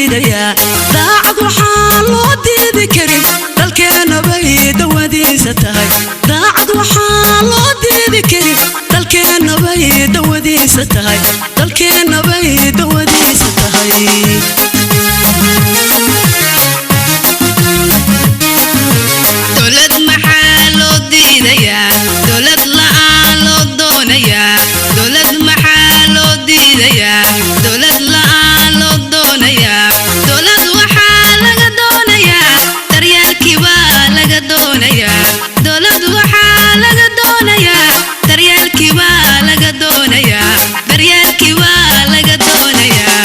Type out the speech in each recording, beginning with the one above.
Diidayaa daacad waxaan loo diidi karin, dalkeenna bay dawadiisa tahay. Daacad waxaan loo diidi karin, dalkeenna bay dawadiisa tahay, dalkeenna bay dawadiisa tahay. Dowlad maxaa loo diidayaa? Dowlad la'aan loo doonayaa. Dowlad maxaa loo diidayaa? Dowlad la'aan loo doonayaa. Dowlad waxaa laga doonayaa, daryeelkii baa laga doonayaa. Dowlad waxaa laga doonayaa, daryeelkii baa laga doonayaa, daryeelkii baa laga doonayaa.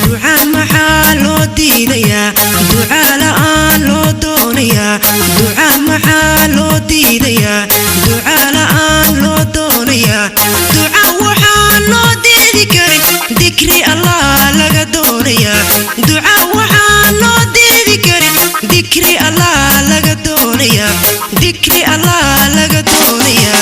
Duca maxaa loo diidayaa? Duca la'aan loo doonayaa. Duca maxaa loo diidayaa? Duca la'aan loo doonayaa. Duca waxaan loo diidi karin, dikri Allah laga doonayaa. Duca waxaan loo diidi karin, dikri Allah laga doonayaa, dikri Allah laga doonayaa.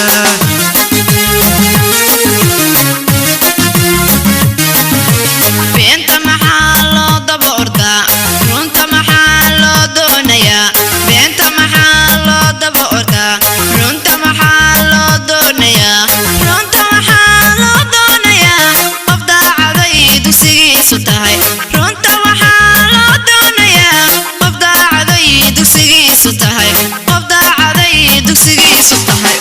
Beenta maxaa loo daba ordaa? Runta maxaa loo doonayaa? Beenta maxaa loo daba ordaa? Runta maxaa loo doonayaa? Runta waxaa loo doonayaa, qof daacaday dugsigiisu tahay. Runta waxaa loo doonayaa, qof daacaday dugsigiisu tahay, qof daacaday dugsigiisu tahay.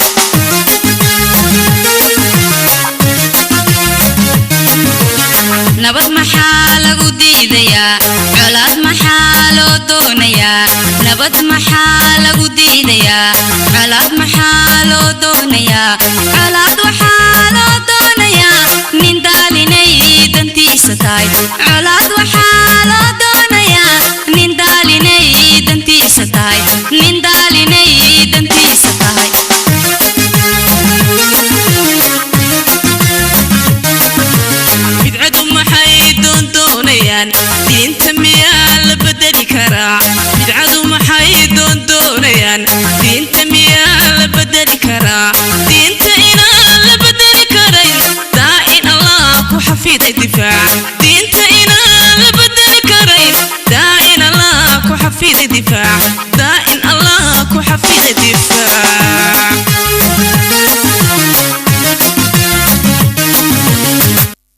Nabad maxaa lagu diidayaa? Colaad maxaa loo doonayaa? Nabad maxaa lagu diidayaa? Colaad maxaa loo doonayaa? Colaad waxaa loo doonayaa, nin daalinay dantiisa tahay. Colaad waxaa loo doonayaa, nin daalinay dantiisa tahay, nin daalinay dantiisa tahay. Bidcadu maxay doondoonayaan? Diinta miyaa la bedeli karaa? Bidcadu maxay doondoonayaan? Diinta miyaa la bedeli karaa? Diinta inaan la bedeli karayn, daa in Allah ku xafiday difaac.